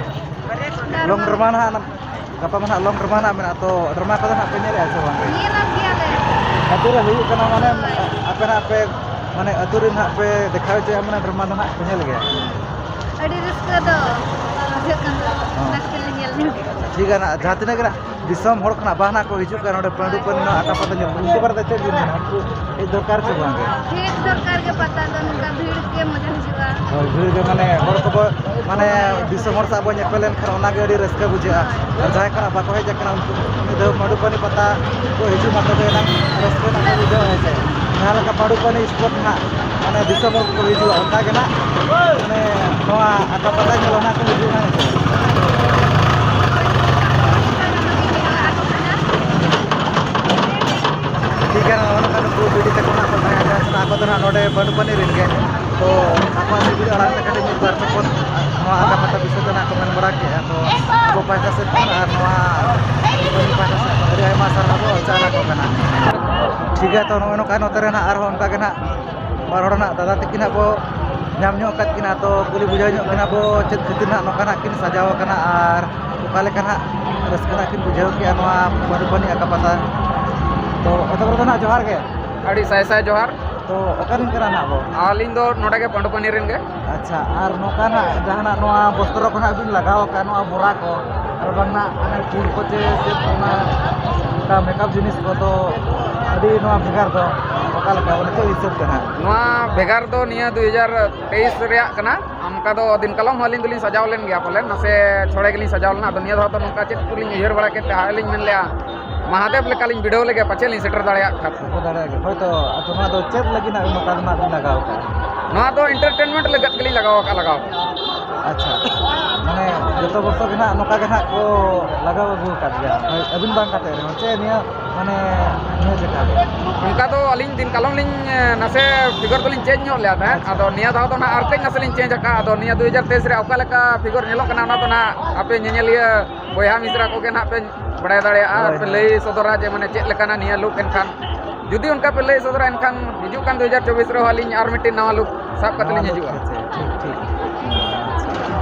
ᱞᱚᱝ ᱰᱨᱟᱢᱟ ᱱᱟᱦᱟᱜ, ᱜᱟᱯᱟ ᱢᱟ ᱱᱟᱦᱟᱜ ᱞᱚᱝ ᱰᱨᱟᱢᱟ ᱱᱟᱦᱟᱜ ᱢᱮᱱᱟᱜᱼᱟ, ᱛᱚ ᱰᱨᱟᱢᱟ ᱠᱚᱫᱚ ᱱᱟᱦᱟᱜ ᱯᱮ ᱧᱮᱞᱮᱜᱼᱟ ᱥᱮ ᱵᱟᱝ? ᱧᱮᱞᱮᱫ ᱜᱮᱭᱟᱞᱮ᱾ ᱟᱹᱛᱩ ᱨᱮ ᱦᱩᱭᱩᱜ ᱠᱟᱱᱟ, ᱢᱟᱱᱮ ᱟᱯᱮ ᱱᱟᱦᱟᱜ ᱯᱮ, ᱢᱟᱱᱮ ᱟᱹᱛᱩ ᱨᱮ ᱱᱟᱦᱟᱜ ᱯᱮ ᱫᱮᱠᱷᱟᱣ ᱦᱚᱪᱚᱭᱟ, ᱢᱟᱱᱮ ᱰᱨᱟᱢᱟ ᱫᱚ ᱱᱟᱦᱟᱜ ᱯᱮ ᱧᱮᱞ ᱜᱮᱭᱟ᱾ ᱟᱹᱰᱤ ᱨᱟᱹᱥᱠᱟᱹ ᱫᱚ ᱵᱩᱡᱷᱟᱹᱜ ᱠᱟᱱ ᱛᱟᱦᱮᱸ, ᱦᱚᱸ᱾ ᱚᱱᱟ ᱠᱷᱟᱹᱛᱤᱨ ᱞᱮ ᱧᱮᱞ ᱧᱚᱜ ᱠᱮᱫᱟ᱾ ᱴᱷᱤᱠ ᱜᱮᱭᱟ ᱱᱟᱦᱟᱜ, ᱡᱟᱦᱟᱸ ᱛᱤᱱᱟᱹᱜ ᱜᱮ ᱱᱟᱦᱟᱜ ᱫᱤᱥᱚᱢ ᱦᱚᱲ ᱠᱷᱚᱱᱟᱜ ᱵᱟᱝ ᱱᱟᱦᱟᱜ ᱠᱚ ᱦᱤᱡᱩᱜ ᱠᱟᱱᱟ ᱱᱚᱰᱮ ᱯᱟᱹᱰᱩ ᱯᱟᱹᱱᱤ ᱱᱚᱣᱟ ᱟᱠᱟ ᱯᱟᱛᱟ ᱧᱮᱞ, ᱩᱱᱠᱩ ᱵᱟᱨᱮ ᱛᱮ ᱪᱮᱫ ᱵᱤᱱ ᱢᱮᱱᱟ? ᱩᱱᱠᱩ ᱦᱮᱡ ᱫᱚᱨᱠᱟᱨ ᱥᱮ ᱵᱟᱝ ᱜᱮ? ᱦᱮᱡ ᱫᱚᱨᱠᱟᱨ ᱜᱮ, ᱯᱟᱛᱟ ᱫᱚ ᱱᱚᱝᱠᱟ ᱵᱷᱤᱲ ᱜᱮ ᱢᱚᱡᱟ ᱦᱤᱡᱩᱜᱼᱟ᱾ ᱦᱳᱭ, ᱵᱷᱤᱲ ᱜᱮ, ᱢᱟᱱᱮ ᱦᱚᱲ ᱠᱚᱵᱚ, ᱢᱟᱱᱮ ᱫᱤᱥᱚᱢ ᱦᱚᱲ ᱥᱟᱶ ᱵᱚ ᱧᱮᱯᱮᱞ ᱞᱮᱱᱠᱷᱟᱱ ᱚᱱᱟ ᱜᱮ ᱟᱹᱰᱤ ᱨᱟᱹᱥᱠᱟᱹ ᱵᱩᱡᱷᱟᱹᱜᱼᱟ᱾ ᱟᱨ ᱡᱟᱦᱟᱸᱭ ᱠᱷᱚᱱᱟᱜ ᱵᱟᱠᱚ ᱦᱮᱡ ᱟᱠᱟᱱᱟ ᱩᱱᱠᱩ ᱢᱤᱫ ᱫᱷᱟᱣ ᱯᱟᱹᱰᱩ ᱯᱟᱹᱱᱤ ᱯᱟᱛᱟ ᱠᱚ ᱦᱤᱡᱩᱜ ᱢᱟ, ᱛᱚᱵᱮ ᱮᱱᱟᱝ ᱨᱟᱹᱥᱠᱟᱹ ᱨᱮᱱᱟᱜ ᱠᱚ ᱵᱩᱡᱷᱟᱹᱣᱟ, ᱦᱮᱸ ᱥᱮ? ᱡᱟᱦᱟᱸ ᱞᱮᱠᱟ ᱯᱟᱹᱰᱩ ᱯᱟᱹᱱᱤ ᱥᱯᱳᱨᱴ ᱱᱟᱦᱟᱜ ᱢᱟᱱᱮ ᱫᱤᱥᱚᱢ ᱦᱚᱲ ᱠᱚ ᱦᱤᱡᱩᱜᱼᱟ, ᱚᱱᱠᱟ ᱜᱮ ᱱᱟᱦᱟᱜ ᱢᱟᱱᱮ ᱱᱚᱣᱟ ᱟᱠᱟ ᱯᱟᱛᱟ ᱧᱮᱞ ᱚᱱᱟ ᱠᱚ ᱦᱤᱡᱩᱜᱼᱟ, ᱦᱮᱸ ᱥᱮ? ᱴᱷᱤᱠ ᱜᱮᱭᱟ, ᱱᱚᱜᱼᱚ ᱱᱚᱝᱠᱟ ᱱᱩᱠᱩ ᱵᱤᱴᱤ ᱛᱟᱠᱚ ᱱᱟᱦᱟᱜ ᱠᱚ ᱛᱟᱦᱮᱸ ᱠᱟᱱᱟ, ᱟᱠᱚ ᱫᱚ ᱱᱟᱦᱟᱜ ᱱᱚᱰᱮ ᱵᱟᱹᱱᱩᱯᱟᱱᱤ ᱨᱮᱱ ᱜᱮ᱾ ᱛᱚ ᱟᱠᱚᱣᱟᱜ ᱥᱤᱵᱤᱞ ᱟᱲᱟᱝ ᱛᱮ ᱠᱟᱹᱴᱤᱡ ᱢᱤᱫ ᱵᱟᱨ ᱪᱚᱯᱚᱫ ᱱᱚᱣᱟ ᱟᱠᱟ ᱯᱟᱛᱟ ᱵᱤᱥᱚᱭ ᱛᱮ ᱱᱟᱦᱟᱜ ᱠᱚ ᱢᱮᱱ ᱵᱟᱲᱟ ᱠᱮᱜᱼᱟ᱾ ᱛᱚ ᱟᱵᱚ ᱯᱟᱦᱴᱟ ᱥᱮᱫ ᱠᱷᱚᱱ ᱟᱨ ᱱᱚᱣᱟ ᱠᱚᱢᱯᱟᱱᱤ ᱯᱟᱦᱴᱟ ᱥᱮᱫ ᱠᱷᱚᱱ ᱟᱹᱰᱤ ᱟᱭᱢᱟ ᱥᱟᱨᱦᱟᱣ ᱵᱚ ᱪᱟᱞ ᱟᱠᱚ ᱠᱟᱱᱟ᱾ ᱴᱷᱤᱠ ᱜᱮᱭᱟ, ᱛᱚ ᱱᱚᱜᱼᱚᱭ ᱱᱚᱝᱠᱟ ᱱᱚᱛᱮ ᱨᱮ ᱱᱟᱦᱟᱜ ᱟᱨᱦᱚᱸ ᱚᱱᱠᱟ ᱜᱮ ᱱᱟᱦᱟᱜ ᱵᱟᱨ ᱦᱚᱲ ᱱᱟᱦᱟᱜ ᱫᱟᱫᱟ ᱛᱟᱹᱠᱤᱱ ᱱᱟᱦᱟᱜ ᱵᱚ ᱧᱟᱢ ᱧᱚᱜ ᱟᱠᱟᱫ ᱠᱤᱱᱟ, ᱛᱚ ᱠᱩᱞᱤ ᱵᱩᱡᱷᱟᱹᱣ ᱧᱚᱜ ᱠᱤᱱᱟ ᱵᱚ ᱪᱮᱫ ᱠᱷᱟᱹᱛᱤᱨ ᱱᱟᱦᱟᱜ ᱱᱚᱝᱠᱟ ᱱᱟᱦᱟᱜ ᱠᱤᱱ ᱥᱟᱡᱟᱣ ᱟᱠᱟᱱᱟ ᱟᱨ ᱚᱠᱟ ᱞᱮᱠᱟ ᱱᱟᱦᱟᱜ ᱨᱟᱹᱥᱠᱟᱹ ᱱᱟᱦᱟᱜ ᱠᱤᱱ ᱵᱩᱡᱷᱟᱹᱣ ᱠᱮᱜᱼᱟ ᱱᱚᱣᱟ ᱢᱚᱫᱷᱩᱵᱚᱱᱤ ᱟᱠᱟ ᱯᱟᱛᱟ᱾ ᱛᱚ ᱮᱛᱚᱦᱚᱵ ᱨᱮᱫᱚ ᱱᱟᱦᱟᱜ ᱡᱚᱦᱟᱨ ᱜᱮ᱾ ᱟᱹᱰᱤ ᱥᱟᱭ ᱥᱟᱭ ᱡᱚᱦᱟᱨ᱾ ᱛᱚ ᱚᱠᱟ ᱨᱮᱱ ᱠᱟᱱᱟ ᱱᱟᱦᱟᱜ ᱵᱚ? ᱟᱹᱞᱤᱧ ᱫᱚ ᱱᱚᱰᱮ ᱜᱮ ᱯᱟᱹᱰᱩᱯᱟᱹᱱᱤ ᱨᱮᱱ ᱜᱮ᱾ ᱟᱪᱪᱷᱟ, ᱟᱨ ᱱᱚᱝᱠᱟ ᱱᱟᱦᱟᱜ ᱡᱟᱦᱟᱱᱟᱜ ᱱᱚᱣᱟ ᱵᱚᱥᱛᱨᱚ ᱠᱚ ᱱᱟᱦᱟᱜ ᱵᱤᱱ ᱞᱟᱜᱟᱣ ᱟᱠᱟᱫ, ᱱᱚᱣᱟ ᱵᱚᱨᱟ ᱠᱚ, ᱟᱨ ᱵᱟᱝ ᱱᱟᱦᱟᱜ ᱚᱱᱮ ᱯᱷᱩᱞ ᱠᱚ ᱪᱮ ᱪᱮᱫ ᱚᱱᱟ ᱚᱱᱠᱟ ᱢᱮᱠᱟᱯ ᱡᱤᱱᱤᱥ ᱠᱚ, ᱛᱚ ᱟᱹᱰᱤ ᱱᱚᱣᱟ ᱵᱷᱮᱜᱟᱨ ᱫᱚ ᱚᱠᱟ ᱞᱮᱠᱟ ᱵᱚᱞᱮ ᱪᱮᱫ ᱦᱤᱥᱟᱹᱵ ᱛᱮ ᱱᱟᱦᱟᱜ? ᱱᱚᱣᱟ ᱵᱷᱮᱜᱟᱨ ᱫᱚ ᱱᱤᱭᱟᱹ ᱫᱩ ᱦᱟᱡᱟᱨ ᱛᱮᱭᱤᱥ ᱨᱮᱭᱟᱜ ᱠᱟᱱᱟ᱾ ᱚᱱᱠᱟ ᱫᱚ ᱫᱤᱱ ᱠᱟᱞᱚᱢ ᱦᱚᱸ ᱟᱹᱞᱤᱧ ᱫᱚᱞᱤᱧ ᱥᱟᱡᱟᱣ ᱞᱮᱱ ᱜᱮᱭᱟ ᱯᱟᱞᱮᱱ, ᱱᱟᱥᱮ ᱪᱷᱚᱲᱮ ᱜᱮᱞᱤᱧ ᱥᱟᱡᱟᱣ ᱞᱮᱱᱟ᱾ ᱟᱫᱚ ᱱᱤᱭᱟᱹ ᱫᱷᱟᱣ ᱫᱚ ᱱᱚᱝᱠᱟ ᱪᱮᱫ ᱠᱚᱞᱤᱧ ᱩᱭᱦᱟᱹᱨ ᱵᱟᱲᱟ ᱠᱮᱫ ᱛᱮ ᱦᱟᱸᱜ ᱞᱤᱧ ᱢᱮᱱ ᱞᱮᱜᱼᱟ, ᱢᱟᱦᱟᱫᱮᱵ ᱞᱮᱠᱟᱞᱤᱧ ᱵᱤᱰᱟᱹᱣ ᱞᱮᱜᱮ, ᱯᱟᱪᱮ ᱞᱤᱧ ᱥᱮᱴᱮᱨ ᱫᱟᱲᱮᱭᱟᱜ ᱠᱷᱟᱱ᱾ ᱥᱮᱴᱮᱨ ᱫᱟᱲᱮᱭᱟᱜ ᱜᱮ᱾ ᱦᱳᱭ, ᱛᱚ ᱟᱫᱚ ᱱᱚᱣᱟ ᱫᱚ ᱪᱮᱫ ᱞᱟᱹᱜᱤᱫ ᱱᱟᱜ ᱱᱚᱝᱠᱟ ᱫᱚ ᱱᱟᱜ ᱵᱤᱱ ᱞᱟᱜᱟᱣ ᱠᱟᱜᱼᱟ? ᱱᱚᱣᱟ ᱫᱚ entertainment ᱞᱟᱹᱜᱤᱫ ᱜᱮᱞᱤᱧ ᱞᱟᱜᱟᱣ ᱟᱠᱟᱫᱼᱟ, ᱞᱟᱜᱟᱣ᱾ ᱟᱪᱪᱷᱟ, ᱢᱟᱱᱮ ᱡᱚᱛᱚ ᱵᱚᱨᱥᱚ ᱜᱮ ᱱᱟᱦᱟᱜ ᱱᱚᱝᱠᱟ ᱜᱮ ᱱᱟᱦᱟᱜ ᱠᱚ ᱞᱟᱜᱟᱣ ᱟᱹᱜᱩ ᱟᱠᱟᱫ ᱜᱮᱭᱟ᱾ ᱦᱳᱭ, ᱟᱹᱵᱤᱱ ᱵᱟᱝ ᱠᱟᱛᱮ ᱨᱮᱦᱚᱸ ᱪᱮ ᱱᱤᱭᱟᱹ ᱢᱟᱱᱮ ᱱᱤᱭᱟᱹ ᱡᱮᱠᱷᱟ ᱫᱚ? ᱚᱱᱠᱟ ᱫᱚ ᱟᱹᱞᱤᱧ ᱫᱤᱱ ᱠᱟᱞᱚᱢ ᱞᱤᱧ, ᱮ, ᱱᱟᱥᱮ ᱯᱷᱤᱜᱟᱨ ᱫᱚᱞᱤᱧ ᱪᱮᱧᱡᱽ ᱧᱚᱜ ᱞᱮᱫᱟ ᱛᱟᱦᱮᱸᱫ᱾ ᱟᱪᱪᱷᱟ᱾ ᱟᱫᱚ ᱱᱤᱭᱟᱹ ᱫᱷᱟᱣ ᱫᱚ ᱱᱟᱦᱟᱜ ᱟᱨ ᱠᱟᱹᱡ ᱱᱟᱥᱮ ᱞᱤᱧ ᱪᱮᱧᱡᱽ ᱟᱠᱟᱫᱼᱟ᱾ ᱟᱫᱚ ᱱᱤᱭᱟᱹ ᱫᱩ ᱦᱟᱡᱟᱨ ᱛᱮᱭᱤᱥ ᱨᱮ ᱚᱠᱟ ᱞᱮᱠᱟ ᱯᱷᱤᱜᱟᱨ ᱧᱮᱞᱚᱜ ᱠᱟᱱᱟ, ᱚᱱᱟ ᱫᱚ ᱱᱟᱦᱟᱜ ᱟᱯᱮ ᱧᱮᱧᱮᱞᱤᱭᱟᱹ ᱵᱚᱭᱦᱟ ᱢᱤᱥᱨᱟ ᱠᱚᱜᱮ ᱱᱟᱦᱟᱜ ᱯᱮ ᱵᱟᱲᱟᱭ ᱫᱟᱲᱮᱭᱟᱜᱼᱟ ᱟᱨ ᱦᱳᱭ, ᱯᱮ ᱦᱳᱭ᱾ ᱞᱟᱹᱭ ᱥᱚᱫᱚᱨᱟ ᱡᱮ ᱢᱟᱱᱮ ᱪᱮᱫ ᱞᱮᱠᱟᱱᱟ ᱱᱤᱭᱟᱹ ᱞᱩᱠ᱾ ᱮᱱᱠᱷᱟᱱ ᱡᱩᱫᱤ ᱚᱱᱠᱟ ᱯᱮ ᱞᱟᱹᱭ ᱥᱚᱫᱚᱨᱟ, ᱮᱱᱠᱷᱟᱱ ᱦᱤᱡᱩᱜ ᱠᱟᱱ ᱫᱩ ᱦᱟᱡᱟᱨ ᱪᱚᱵᱵᱤᱥ ᱨᱮᱦᱚᱸ ᱟᱹᱞᱤᱧ ᱟᱨ ᱢᱤᱫᱴᱤᱡ ᱱᱟᱣᱟ ᱞᱩᱠ ᱥᱟᱵ ᱠᱟᱛᱮ ᱱᱟᱣᱟ ᱞᱤᱧ ᱞᱩᱠ ᱦᱤᱡᱩᱜᱼᱟ᱾ ᱦᱮᱸ ᱥᱮ, ᱴᱷᱤᱠ, ᱴᱷᱤᱠ᱾ ᱟᱪᱪᱷᱟ᱾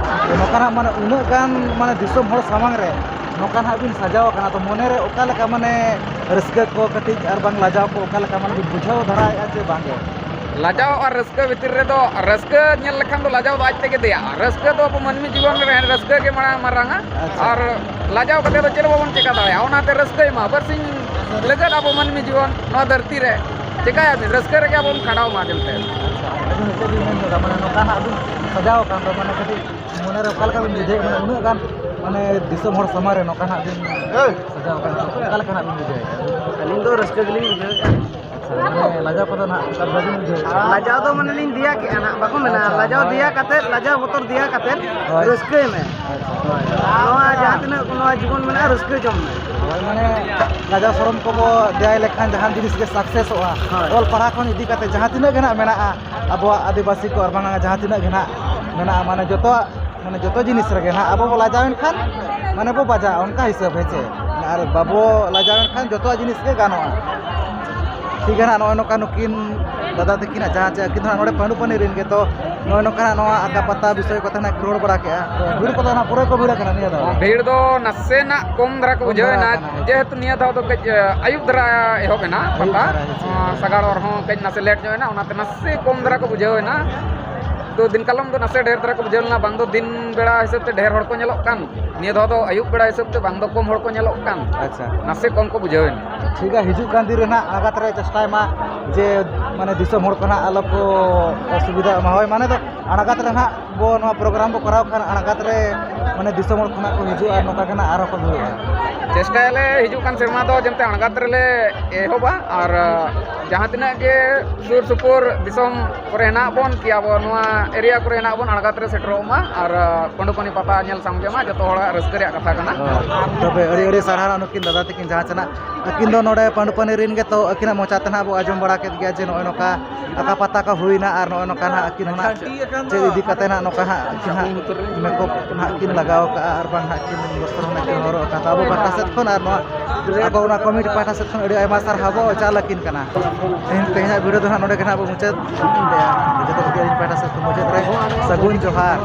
ᱛᱚ ᱱᱚᱝᱠᱟᱱᱟᱜ ᱢᱟᱱᱮ ᱩᱱᱟᱹᱜ ᱜᱟᱱ ᱢᱟᱱᱮ ᱫᱤᱥᱚᱢ ᱦᱚᱲ ᱥᱟᱢᱟᱝ ᱨᱮ ᱱᱚᱝᱠᱟ ᱱᱟᱦᱟᱜ ᱵᱤᱱ ᱥᱟᱡᱟᱣ ᱟᱠᱟᱱᱟ, ᱛᱚ ᱢᱚᱱᱮ ᱨᱮ ᱚᱠᱟ ᱞᱮᱠᱟ ᱢᱟᱱᱮ ᱨᱟᱹᱥᱠᱟᱹ ᱠᱚ ᱠᱟᱹᱴᱤᱡ ᱟᱨ ᱵᱟᱝ ᱞᱟᱡᱟᱣ ᱠᱚ ᱚᱠᱟ ᱞᱮᱠᱟ ᱢᱟᱱᱮ ᱵᱤᱱ ᱵᱩᱡᱷᱟᱹᱣ ᱫᱷᱟᱨᱟᱭᱮᱫᱼᱟ ᱪᱮ ᱵᱟᱝ ᱜᱮ? ᱞᱟᱡᱟᱣ ᱟᱨ ᱨᱟᱹᱥᱠᱟᱹ ᱵᱷᱤᱛᱤᱨ ᱨᱮᱫᱚ, ᱨᱟᱹᱥᱠᱟᱹ ᱧᱮᱞ ᱞᱮᱠᱷᱟᱱ ᱫᱚ ᱞᱟᱡᱟᱣ ᱫᱚ ᱟᱡ ᱛᱮᱜᱮ ᱫᱮᱭᱟᱜᱼᱟ᱾ ᱨᱟᱹᱥᱠᱟᱹ ᱫᱚ ᱟᱵᱚ ᱢᱟᱹᱱᱢᱤ ᱡᱤᱵᱚᱱ ᱨᱮ ᱨᱟᱹᱥᱠᱟᱹ ᱜᱮ ᱢᱟᱲᱟᱝ ᱢᱟᱨᱟᱝᱟ᱾ ᱟᱪᱪᱷᱟ᱾ ᱟᱨ ᱞᱟᱡᱟᱣ ᱠᱟᱛᱮ ᱫᱚ ᱪᱮᱫ ᱦᱚᱸ ᱵᱟᱵᱚᱱ ᱪᱮᱠᱟ ᱫᱟᱲᱮᱭᱟᱜᱼᱟ᱾ ᱚᱱᱟᱛᱮ ᱨᱟᱹᱥᱠᱟᱹᱭ ᱢᱟ, ᱵᱟᱨᱥᱤᱧ ᱞᱟᱹᱜᱤᱫ ᱟᱵᱚ ᱢᱟᱹᱱᱢᱤ ᱡᱤᱵᱚᱱ ᱱᱚᱣᱟ ᱫᱷᱟᱹᱨᱛᱤ ᱨᱮ ᱪᱮᱠᱟᱭᱟᱵᱤᱱ, ᱨᱟᱹᱥᱠᱟᱹ ᱨᱮᱜᱮ ᱟᱵᱚ ᱵᱚᱱ ᱠᱷᱟᱸᱰᱟᱣ ᱢᱟ ᱡᱮᱱᱛᱮ᱾ ᱟᱪᱪᱷᱟ, ᱟᱹᱵᱤᱱ ᱪᱮᱫ ᱵᱤᱱ ᱢᱮᱱ ᱦᱚᱪᱚᱭᱮᱫᱟ? ᱢᱟᱱᱮ ᱱᱚᱝᱠᱟ ᱱᱟᱜ ᱵᱤᱱ ᱥᱟᱡᱟᱣ ᱟᱠᱟᱱ ᱫᱚ, ᱢᱟᱱᱮ ᱠᱟᱹᱴᱤᱡ ᱢᱚᱱᱮ ᱨᱮ ᱚᱠᱟ ᱞᱮᱠᱟ ᱵᱤᱱ ᱵᱩᱡᱷᱟᱹᱣᱮᱫ, ᱢᱟᱱᱮ ᱩᱱᱟᱹᱜ ᱜᱟᱱ ᱢᱟᱱᱮ ᱫᱤᱥᱚᱢ ᱦᱚᱲ ᱥᱟᱢᱟᱝ ᱨᱮ ᱱᱚᱝᱠᱟ ᱱᱟᱜ ᱵᱤᱱ ᱥᱟᱡᱟᱣ ᱟᱠᱟᱱ ᱫᱚ, ᱚᱠᱟ ᱞᱮᱠᱟ ᱱᱟᱜ ᱵᱤᱱ ᱵᱩᱡᱷᱟᱹᱣᱮᱫᱼᱟ? ᱟᱹᱞᱤᱧ ᱫᱚ ᱨᱟᱹᱥᱠᱟᱹ ᱜᱮᱞᱤᱧ ᱵᱩᱡᱷᱟᱹᱣᱮᱫᱼᱟ᱾ ᱟᱪᱪᱷᱟ, ᱢᱟᱱᱮ ᱞᱟᱡᱟᱣ ᱠᱚᱫᱚ ᱱᱟᱜ ᱚᱱᱠᱟ ᱵᱟᱹᱵᱤᱱ ᱵᱩᱡᱷᱟᱹᱣᱮᱫᱼᱟ? ᱞᱟᱡᱟᱣ ᱫᱚ ᱢᱟᱱᱮ ᱞᱤᱧ ᱫᱮᱭᱟ ᱠᱮᱜᱼᱟ ᱱᱟᱜ, ᱵᱟᱠᱚ ᱢᱮᱱᱟ, ᱟᱪᱪᱷᱟ, ᱞᱟᱡᱟᱣ ᱦᱳᱭ᱾ ᱫᱮᱭᱟ ᱠᱟᱛᱮᱫ, ᱞᱟᱡᱟᱣ ᱵᱚᱛᱚᱨ ᱫᱮᱭᱟ ᱠᱟᱛᱮᱫ ᱦᱳᱭ᱾ ᱨᱟᱹᱥᱠᱟᱹᱭ ᱢᱮ᱾ ᱟᱪᱪᱷᱟ᱾ ᱱᱚᱣᱟ ᱡᱟᱦᱟᱸ ᱛᱤᱱᱟᱹᱜ ᱱᱚᱣᱟ ᱡᱤᱵᱚᱱ ᱢᱮᱱᱟᱜᱼᱟ, ᱨᱟᱹᱥᱠᱟᱹ ᱡᱚᱝ ᱢᱮ᱾ ᱦᱳᱭ, ᱢᱟᱱᱮ ᱞᱟᱡᱟᱣ ᱥᱚᱨᱚᱢ ᱠᱚᱵᱚ ᱫᱮᱭᱟᱭ ᱞᱮᱠᱷᱟᱱ ᱡᱟᱦᱟᱸ ᱡᱤᱱᱤᱥ ᱜᱮ ᱥᱟᱠᱥᱮᱥᱚᱜᱼᱟ᱾ ᱦᱳᱭ᱾ ᱚᱞ ᱯᱟᱲᱦᱟᱣ ᱠᱷᱚᱱ ᱤᱫᱤ ᱠᱟᱛᱮ ᱡᱟᱦᱟᱸ ᱛᱤᱱᱟᱹᱜ ᱜᱮ ᱱᱟᱜ ᱢᱮᱱᱟᱜᱼᱟ, ᱟᱵᱚᱣᱟᱜ ᱟᱹᱫᱤᱵᱟᱹᱥᱤ ᱠᱚ ᱟᱨ ᱵᱟᱝ ᱡᱟᱦᱟᱸ ᱛᱤᱱᱟᱹᱜ ᱜᱮ ᱱᱟᱜ ᱢᱮᱱᱟᱜᱼᱟ, ᱢᱟᱱᱮ ᱡᱚᱛᱚᱣᱟᱜ, ᱢᱟᱱᱮ ᱡᱚᱛᱚ ᱡᱤᱱᱤᱥ ᱨᱮᱜᱮ ᱱᱟᱜ ᱟᱵᱚ ᱵᱚ ᱞᱟᱡᱟᱣ ᱮᱱ ᱠᱷᱟᱱ ᱢᱟᱱᱮ ᱵᱚ ᱵᱟᱡᱟᱜᱼᱟ, ᱚᱱᱠᱟ ᱦᱤᱥᱟᱹᱵ, ᱦᱮᱸ ᱪᱮ? ᱟᱨ ᱵᱟᱵᱚ ᱞᱟᱡᱟᱣ ᱮᱱ ᱠᱷᱟᱱ ᱡᱚᱛᱚᱣᱟᱜ ᱡᱤᱱᱤᱥ ᱜᱮ ᱜᱟᱱᱚᱜᱼᱟ᱾ ᱴᱷᱤᱠ ᱜᱮᱭᱟ ᱱᱟᱜ, ᱱᱚᱜᱼᱚᱭ ᱱᱚᱝᱠᱟ ᱱᱩᱠᱤᱱ ᱫᱟᱫᱟ ᱛᱟᱹᱠᱤᱱᱟᱜ ᱡᱟᱦᱟᱸ ᱪᱮ ᱟᱹᱠᱤᱱ ᱫᱚ ᱱᱟᱜ ᱱᱚᱰᱮ ᱯᱟᱺᱰᱩ ᱯᱟᱹᱱᱤ ᱨᱤᱱ ᱜᱮ, ᱛᱚ ᱱᱚᱜᱼᱚᱭ ᱱᱚᱝᱠᱟ ᱱᱟᱜ ᱱᱚᱣᱟ ᱟᱠᱟ ᱯᱟᱛᱟ ᱵᱤᱥᱚᱭ ᱠᱚᱛᱮ ᱱᱟᱜ ᱠᱚ ᱨᱚᱲ ᱵᱟᱲᱟ ᱠᱮᱜᱼᱟ᱾ ᱛᱚ ᱵᱷᱤᱲ ᱠᱚᱫᱚ ᱱᱟᱜ ᱯᱩᱨᱟᱹ ᱠᱚ ᱵᱷᱤᱲ ᱟᱠᱟᱱᱟ ᱱᱤᱭᱟᱹ ᱫᱷᱟᱣ ᱫᱚ᱾ ᱵᱷᱤᱲ ᱫᱚ ᱱᱟᱥᱮᱱᱟᱜ ᱠᱚᱢ ᱫᱷᱟᱨᱟ ᱠᱚ ᱠᱚᱢ ᱵᱩᱡᱷᱟᱹᱣ ᱫᱷᱟᱨᱟ ᱮᱱᱟ, ᱟᱠᱟᱱᱟ, ᱦᱮᱸ ᱪᱮ᱾ ᱡᱮᱦᱮᱛᱩ ᱱᱤᱭᱟᱹ ᱫᱷᱟᱣ ᱫᱚ ᱠᱟᱹᱡ, ᱮ, ᱟᱹᱭᱩᱵ ᱫᱷᱟᱨᱟ ᱮᱦᱚᱵ ᱮᱱᱟ ᱟᱹᱭᱩᱵ ᱯᱟᱛᱟ᱾ ᱫᱷᱟᱨᱟ, ᱦᱮᱸ ᱪᱮ᱾ ᱚ, ᱥᱟᱜᱟᱲ ᱚᱨ ᱦᱚᱸ ᱠᱟᱹᱡ ᱱᱟᱥᱮ ᱞᱮᱴ ᱧᱚᱜ ᱮᱱᱟ, ᱚᱱᱟᱛᱮ ᱱᱟᱥᱮ ᱠᱚᱢ ᱫᱷᱟᱨᱟ ᱠᱚ ᱵᱩᱡᱷᱟᱹᱣ ᱮᱱᱟ᱾ ᱛᱚ ᱫᱤᱱ ᱠᱟᱞᱚᱢ ᱫᱚ ᱱᱟᱥᱮ ᱰᱷᱮᱨ ᱫᱷᱟᱨᱟ ᱠᱚ ᱵᱩᱡᱷᱟᱹᱣ ᱞᱮᱱᱟ, ᱵᱟᱝ ᱫᱚ ᱫᱤᱱ ᱵᱮᱲᱟ ᱦᱤᱥᱟᱹᱵ ᱛᱮ ᱰᱷᱮᱨ ᱦᱚᱲ ᱠᱚ ᱧᱮᱞᱚᱜ ᱠᱟᱱ, ᱱᱤᱭᱟᱹ ᱫᱷᱟᱣ ᱫᱚ ᱟᱹᱭᱩᱵ ᱵᱮᱲᱟ ᱦᱤᱥᱟᱹᱵ ᱛᱮ ᱵᱟᱝ ᱫᱚ ᱠᱚᱢ ᱦᱚᱲ ᱠᱚ ᱧᱮᱞᱚᱜ ᱠᱟᱱ᱾ ᱟᱪᱪᱷᱟ᱾ ᱱᱟᱥᱮ ᱠᱚᱢ ᱠᱚ ᱵᱩᱡᱷᱟᱹᱣ ᱮᱱᱟ᱾ ᱴᱷᱤᱠ ᱜᱮᱭᱟ, ᱦᱤᱡᱩᱜ ᱠᱟᱱ ᱫᱤᱱ ᱨᱮ ᱱᱟᱜ ᱟᱬᱜᱟᱛ ᱨᱮ ᱪᱮᱥᱴᱟᱭ ᱢᱟ ᱡᱮ ᱢᱟᱱᱮ ᱫᱤᱥᱚᱢ ᱦᱚᱲ ᱠᱚ ᱱᱟᱜ ᱟᱞᱚ ᱠᱚ ᱚᱥᱩᱵᱤᱫᱷᱟᱜ ᱢᱟ᱾ ᱦᱳᱭ, ᱢᱟᱱᱮ ᱫᱚ ᱟᱬᱜᱟᱛ ᱨᱮ ᱱᱟᱜ ᱵᱚ ᱱᱚᱣᱟ ᱯᱨᱳᱜᱨᱟᱢ ᱵᱚ ᱠᱚᱨᱟᱣ ᱠᱷᱟᱱ ᱟᱬᱜᱟᱛ ᱨᱮ ᱢᱟᱱᱮ ᱫᱤᱥᱚᱢ ᱦᱚᱲ ᱠᱷᱚᱱᱟᱜ ᱠᱚ ᱦᱤᱡᱩᱜᱼᱟ ᱟᱨ ᱱᱚᱝᱠᱟ ᱜᱮ ᱱᱟᱜ ᱟᱨᱦᱚᱸ ᱠᱚ ᱦᱩᱭᱩᱜᱼᱟ᱾ ᱪᱮᱥᱴᱟᱭᱟᱞᱮ ᱦᱤᱡᱩᱜ ᱠᱟᱱ ᱥᱮᱨᱢᱟ ᱫᱚ ᱡᱟᱛᱮ ᱟᱬᱜᱟᱛ ᱨᱮᱞᱮ ᱮᱦᱚᱵᱟ ᱟᱨ ᱡᱟᱦᱟᱸ ᱛᱤᱱᱟᱹᱜ ᱜᱮ ᱥᱩᱨ ᱥᱩᱯᱩᱨ ᱫᱤᱥᱚᱢ ᱠᱚᱨᱮ ᱦᱮᱱᱟᱜ ᱵᱚᱱ, ᱠᱤ ᱟᱵᱚ ᱱᱚᱣᱟ ᱮᱨᱤᱭᱟ ᱠᱚᱨᱮ ᱦᱮᱱᱟᱜ ᱵᱚᱱ, ᱟᱬᱜᱟᱛ ᱨᱮ ᱥᱮᱴᱮᱨᱚᱜ ᱢᱟ ᱟᱨ ᱯᱟᱺᱰᱩ ᱯᱟᱹᱱᱤ ᱯᱟᱛᱟ ᱧᱮᱞ ᱥᱟᱢᱜᱮ ᱢᱟ, ᱡᱚᱛᱚ ᱦᱚᱲᱟᱜ ᱨᱟᱹᱥᱠᱟᱹ ᱨᱮᱭᱟᱜ ᱠᱟᱛᱷᱟ ᱠᱟᱱᱟ᱾ ᱦᱳᱭ᱾ ᱛᱚᱵᱮ ᱟᱹᱰᱤ ᱟᱹᱰᱤ ᱥᱟᱨᱦᱟᱣ ᱱᱩᱠᱤᱱ ᱫᱟᱫᱟ ᱛᱟᱹᱠᱤᱱ, ᱡᱟᱦᱟᱸ ᱪᱮ ᱱᱟᱜ ᱟᱹᱠᱤᱱ ᱫᱚ ᱱᱚᱰᱮ ᱯᱟᱺᱰᱩ ᱯᱟᱹᱱᱤ ᱨᱤᱱ ᱜᱮ, ᱛᱚ ᱟᱹᱠᱤᱱᱟᱜ ᱢᱚᱪᱟ ᱛᱮ ᱱᱟᱜ ᱵᱚ ᱟᱸᱡᱚᱢ ᱵᱟᱲᱟ ᱠᱮᱫ ᱜᱮᱭᱟ ᱡᱮ ᱱᱚᱜᱼᱚᱭ ᱱᱚᱝᱠᱟ ᱟᱠᱟ ᱯᱟᱛᱟ ᱠᱚ ᱦᱩᱭᱱᱟ ᱟᱨ ᱱᱚᱜᱼᱚᱭ ᱱᱚᱝᱠᱟ ᱱᱟᱜ ᱟᱹᱠᱤᱱ ᱦᱚᱸ ᱱᱟᱜ ᱪᱮᱫ ᱤᱫᱤ ᱠᱟᱛᱮ ᱱᱟᱜ ᱱᱚᱝᱠᱟ ᱦᱟᱸᱜ ᱟᱹᱠᱤᱱ ᱦᱟᱸᱜ ᱢᱮᱠᱚᱯ ᱱᱟᱜ ᱠᱤᱱ ᱞᱟᱜᱟᱣ ᱠᱟᱜᱼᱟ ᱟᱨ ᱵᱟᱝ ᱦᱟᱸᱜ ᱠᱤᱱ ᱵᱚᱥᱛᱨᱚ ᱱᱟᱜ ᱠᱤᱱ ᱦᱚᱨᱚᱜ ᱟᱠᱟᱫᱟ᱾ ᱟᱵᱚ ᱯᱟᱦᱴᱟ ᱥᱮᱫ ᱠᱷᱚᱱ ᱟᱨ ᱱᱚᱣᱟ ᱟᱠᱚ ᱚᱱᱟ ᱠᱚᱢᱤᱴᱤ ᱯᱟᱦᱴᱟ ᱥᱮᱫ ᱠᱷᱚᱱ ᱟᱹᱰᱤ ᱟᱭᱢᱟ ᱥᱟᱨᱦᱟᱣ ᱵᱚ ᱪᱟᱞ ᱟᱹᱠᱤᱱ ᱠᱟᱱᱟ᱾ ᱛᱮᱦᱮᱧ, ᱛᱮᱦᱮᱧᱟᱜ ᱵᱷᱤᱰᱤᱭᱳ ᱫᱚ ᱱᱟᱜ ᱱᱚᱰᱮ ᱜᱮ ᱱᱟᱜ ᱵᱚ ᱢᱩᱪᱟᱹᱫ᱾ ᱡᱚᱛᱚ ᱠᱚᱜᱮ ᱟᱹᱞᱤᱧ ᱯᱟᱦᱴᱟ ᱥᱮᱫ ᱠᱷᱚᱱ ᱢᱩᱪᱟᱹᱫ ᱨᱮ ᱥᱟᱹᱜᱩᱱ ᱡᱚᱦᱟᱨ᱾